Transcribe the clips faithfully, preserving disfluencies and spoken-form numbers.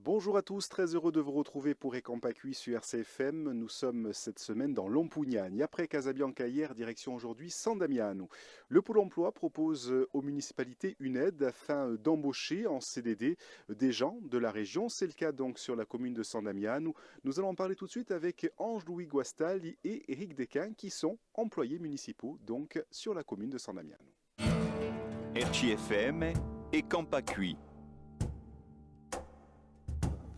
Bonjour à tous, très heureux de vous retrouver pour È campà quì sur R C F M. Nous sommes cette semaine dans l'Ampugnani. Après Casabianca hier, direction aujourd'hui San Damianu. Le Pôle emploi propose aux municipalités une aide afin d'embaucher en C D D des gens de la région. C'est le cas donc sur la commune de San Damianu. Nous allons en parler tout de suite avec Ange-Louis Guastalli et Éric Desquin qui sont employés municipaux donc sur la commune de San Damianu. R C F M, È campà quì.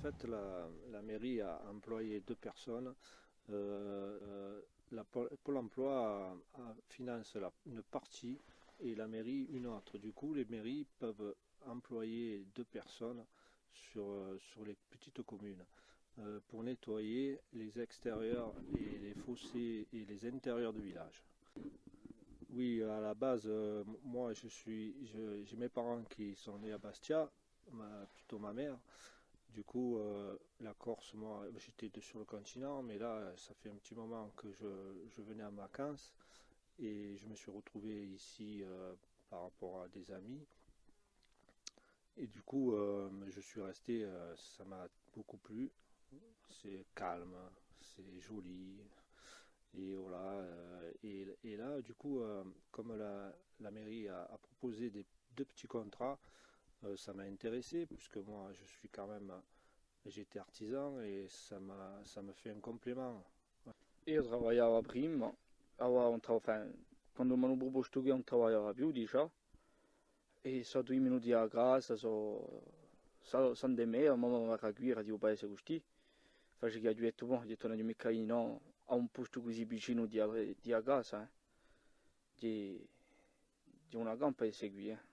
En fait, la, la mairie a employé deux personnes. Euh, euh, la Pôle, Pôle emploi a, a finance la, une partie et la mairie une autre. Du coup, les mairies peuvent employer deux personnes sur, euh, sur les petites communes, euh, pour nettoyer les extérieurs et les fossés et les intérieurs du village. Oui, à la base, euh, moi, je suis, je- j'ai mes parents qui sont nés à Bastia, ma- plutôt ma mère. Du coup, euh, la Corse, moi, j'étais de- sur le continent, mais là, ça fait un petit moment que je, je venais en vacances et je me suis retrouvé ici, euh, par rapport à des amis. Et du coup, euh, je suis resté, euh, ça m'a beaucoup plu. C'est calme, c'est joli. Et voilà. Euh, et, et là, du coup, euh, comme la, la mairie a, a proposé des, deux petits contrats, euh, ça m'a intéressé, puisque moi, je suis quand même, j'étais artisan et ça m'a, ça me fait un complément. Eiu travagliava prima, avà ùn trava-, enfin, quandu m'anu prupostu quì ùn travagliava più, dicia, è sò dui minuti à a casa, sò, sò, sò ind'è mè, a mamma m'avia quì, era di u paese custì, face chì aghju dettu, bò, aghju dettu, ùn aghju micca à ì, nò, à un postu cusì vicinu di a, di a casa, eh. Di, di una campa è seguì, eh.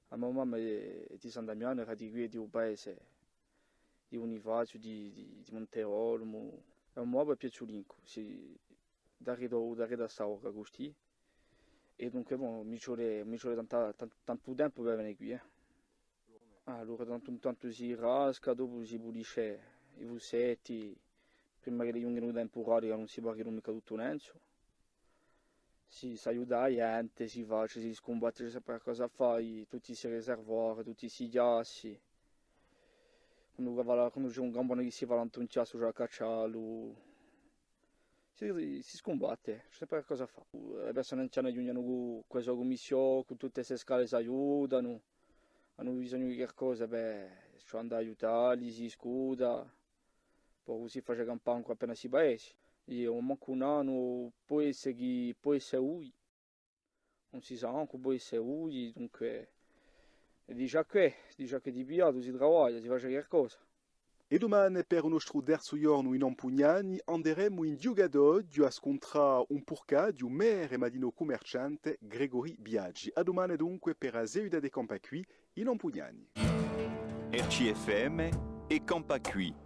A mo mamma hè, hè di San Damianu, era di quì, di u paese, di Bunifaziu, di, di, di Monte Olmu. È u mo babbu hè piazzulincu, sì, daretu, daretu à sta foca custì. È dunque, bò, mi ci vole, mi ci vole tanta, tan-, tantu tempu per vene quì, eh. Allora, tantu in tantu si rasca, dopu si pulisce i fussetti, prima ch'elli ghjunghjanu i timpurali, chì ùn si paghi micca tuttu u lenzu. Si, s'aiuta a ghjente, si face, si scumbatte, ci hè sempre qualcosa à fà, tutti sti riservuari, tutti sti chjassi. Quandu, quandu ci hè un gambone chì si fala in un chjassu, ci hè à cacciallu. Si, si, si scumbatte, ci hè sempre qualcosa à fà. E persone anziane ghjunghjenu cù, cù a so cummissione, cù tutte ste scale s'aiutanu, anu bisognu di qualcosa, bè, ci hè da andà à aiutalli, si scuta, po cusì face campà ancu appena sti paesi. È mancu un annu pò esse chì, pò esse oghje, ùn si sà mancu, pò esse oghje, dunque, è dice à què, dice à què di pigliatu, si travaglia, si face qualcosa. È dumane, per u nostru terzu ghjornu in Ampugnani, anderemu in Ghjuca d'Oghju à scuntrà ùn purcaghju, merre ma dinò cummerciante, Gregori Biagi. À dumane dunque per a seguita d'È campà quì in Ampugnani. R C F M, È campà quì.